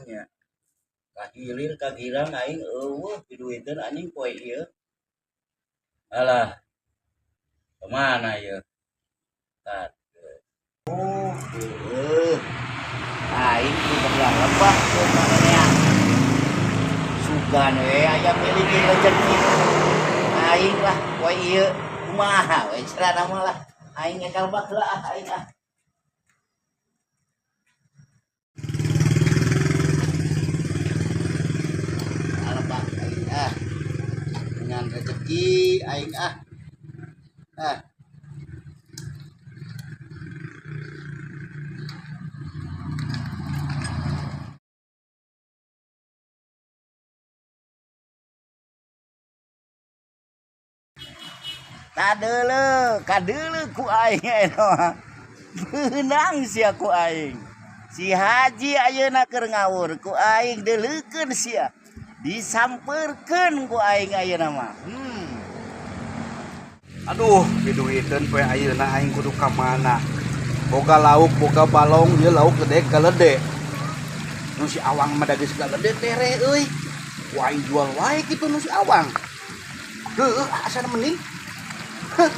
Nya? Ka hilir ka girang aing euweuh diduiteun anjing poe ieu. Alah. Kemana ieu? Tar. Oh, heueuh. Aing kudu lebah ke manean. Sugan we aya miliki rezeki. Aing lah poe ieu kumaha we carana mah lah. Aing ngekal bak heula ah aing ah. Lebah aing ah. Dengan rezeki aing ah. Ah. Kadeuleu, kadeuleu ku aing eta mah. Beunang sia ku aing. Si Haji ayeuna keur ngawur ku aing deuleukeun sia. Disampeurkeun ku aing ayeuna mah. Aduh, diduiteun poe ayeuna aing kudu ka mana? Boga lauk, boga balong, ieu lauk gede galede. Nu si Awang mah da geus galede tere euy. Ku aing jual wae kitu nu si Awang. Heueuh, asana mending. Heh.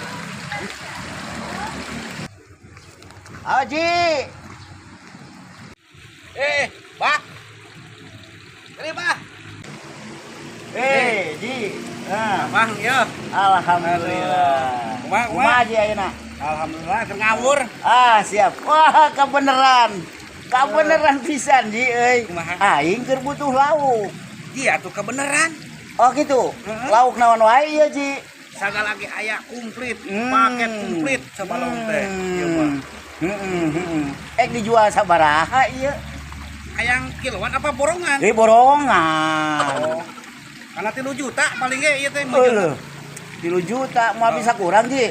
Haji. Eh, Bah. Ini, Bah. Eh, Ji. Nah, Bang, ya. Alhamdulillah. Kumaha, kumaha? Kumaha Ji ayeuna? Alhamdulillah keur ngawur. Ah, siap. Wah, kebeneran. Kebeneran pisan Ji euy. Kumaha? Aing keur butuh lauk. Iya tuh kebeneran. Oh gitu. Heeh. Lauk naon wae ieu Ji? Sagala ge aya komplit, paket komplit sabalong teh. Ieu mah. Heeh, heeh. Ek dijual sabaraha ieu? Hayang kiloan apa borongan? Eh, borongan. Oh. Karena 3 juta paling ge ieu teh. Eueuh. 3 juta moal bisa kurang Ji.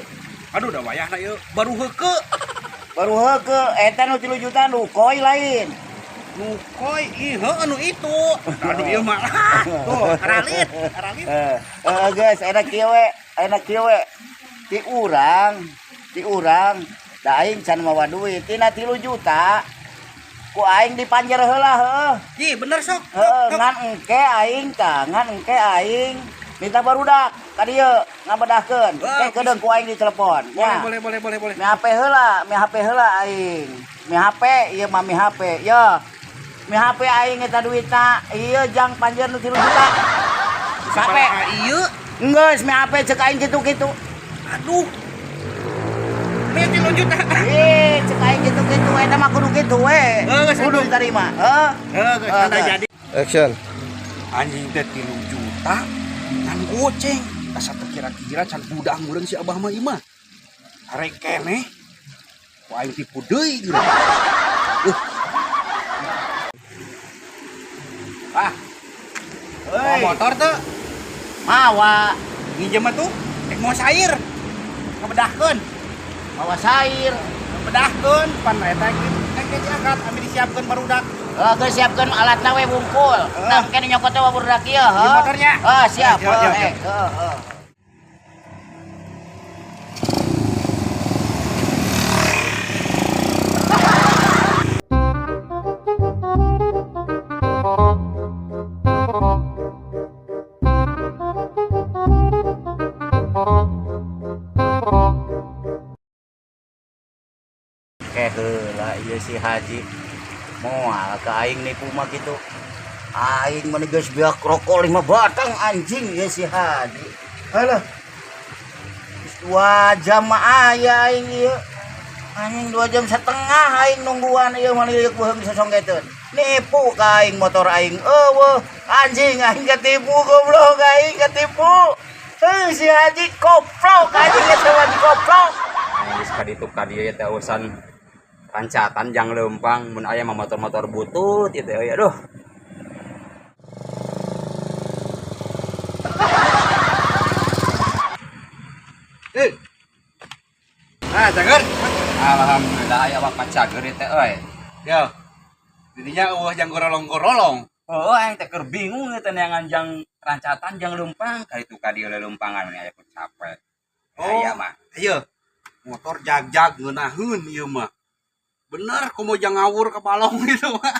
Aduh, dah wayahna ieu baru heukeut. Baru heukeut eta nu 3 juta nu koi lain. Nu koi ih heueuh nu itu. Aduh ieu mah. Tuh, aralit, aralit. Eh, eh guys, enak kieu we, enak kieu we. Ti urang, da aing can mawa duit, tina 3 juta. Ku aing dipanjer heula heueuh. Ih, bener sok. Heueuh, ngan engke aing tah, ngan engke aing minta barudak ka dieu ngabedahkeun. Wah, Engke kedeung ku aing ditelepon. Boleh, Ya. boleh, boleh, boleh, boleh. Mi HP heula, mi HP heula aing. Mi HP, ieu mah mi HP. Yo. Mi HP aing eta duitna, ieu jang panjer nu 3 juta. HP. Sabaraha ieu? Enggeus mi HP cek aing kitu-kitu. Aduh. Mi 3 juta. Ih, cek aing kitu-kitu eta mah kudu kitu we. Geus, Kudu atuh. tarima. Heuh. Heuh, geus Heuh, tanda geus. jadi. Action. Anjing teh 3 juta kan goceng. Asa teu kira-kira can budang meureun si Abah mah ieu mah. Arek keneh. Ku aing tipu deui geura. Ah, Heuy. motor tuh Mawa, nginjem tuh rek mau sair. Ngabedahkeun. mawa sair. Ngabedahkeun pan eta rek ge diangkat ami disiapkeun barudak. Heuh, geus siapkeun alatna we bungkul. Nah, engke nyokot teh barudak ieu, Di heuh. motornya. Ah, siap. Siap, siap, Heuh, siap. heuh, heuh. Ke heula ieu si Haji. Moal ka aing nipu mah kitu. Aing mah geus beak rokok 5 batang anjing ieu si Haji. Halah. Geus 2 jam mah aya aing ieu. Anjing 2 jam setengah aing nungguan ieu mah liuk beuheung sosongketeun. Nipu ka aing motor aing. Eueuh, anjing aing ketipu goblok aing ketipu. Heuh si Haji koplok anjing eta mah koplok. Geus ka ditu ka dieu teh urusan rancatan jang leumpang mun aya mah motor-motor butut ieu teh euy aduh. Eh. Ah, cager. Alhamdulillah aya bapak cager ieu teh euy. Yo. Didinya eueuh jang gorolong-gorolong. Oh, aing teh keur bingung ieu teh neangan jang rancatan jang leumpang ka ditu ka dieu leumpangan aya pun capek. Oh. Aya mah. Ayo. Motor jag-jag ngeunaheun ieu mah. Bener, komo jang ngawur ke balong gitu mah.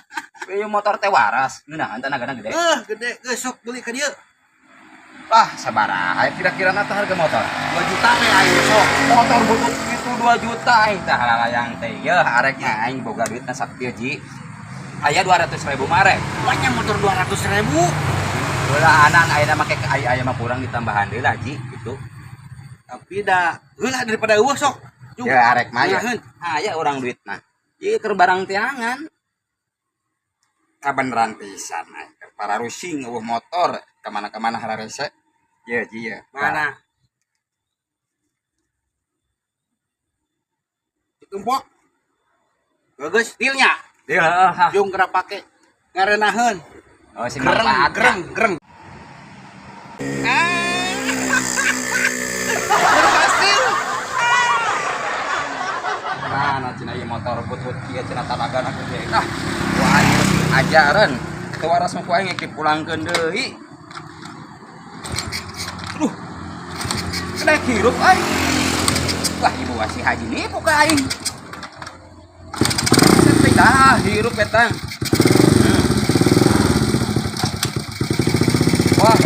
Ieu motor teh waras, ngeunahan tenagana gede. Eh, gede, geus sok beli ka dieu. Wah, sabaraha kira-kira na teh harga motor? 2 juta we aing sok. Motor butut itu 2 juta aing tah halayang teh. Yeuh, arek mah aing boga duitna sakieu ji. Aya 200 ribu mah arek. Banyak motor 200 ribu. Beulaanan ayeuna make aya aya mah kurang ditambahan deui lah ji gitu. Tapi dah, heula daripada eueuh sok. Jung. Ya arek mah ya. Ngeunaheun. Aya urang duitna. Ieu keur barang teangan. Kabeneran pisan aing. Para rusing eueuh motor kemana-kemana hararese. Ye ji ye. Mana? Ditumpuk. Bagus, dealnya. Deal heeh. Ha. Jung gerak pake ngarenaheun. Oh sing Gereng, manfaatna. gereng, gereng. Berhasil. Mana cenah ieu motor butut kieu cenah tanagana gede. Ah, ku aing geus ajaran. Teu waras mah ku aing dipulangkeun deui. Aduh. Kena hirup aing. Wah, ibu si Haji nipu ka aing. Sampai dah hirup eta. Wah,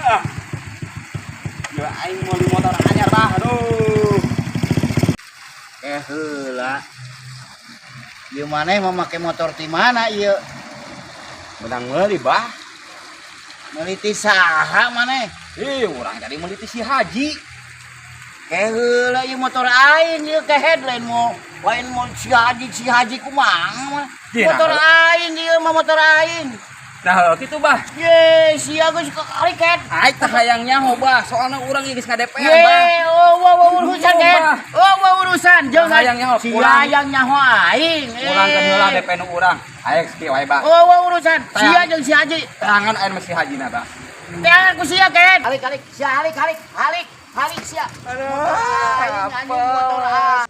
ah. Ya aing meuli motor anyar bah, aduh. Eh heula. Ieu maneh mau make motor ti mana ieu? Menang meuli bah. Meuli ti saha maneh? Ih, urang tadi meuli ti si Haji. Ke heula ieu motor aing ieu ke headline mo. Lain mo si Haji, si Haji kumaha mah. Iya, Motor nah. aing ieu mah motor aing. Nah, kitu bah. Ye, sia geus kali ket. Aing teh hayang nyaho bah, soalna urang geus nga-DP Ye, bah. oh wah wah urusan Bah. ket. Oh wah urusan. Jeung Hayang nyaho, si pulang. hayang nyaho aing. Pulangkeun heula DP nu urang. Aing kieu wae bah. Oh wah urusan. Sia jeung si Haji. Tangan aing mah si Haji na bah. Teangan ku sia ket. Halik halik, sia halik halik, halik, halik sia. Aduh, Aing anjing motor aing.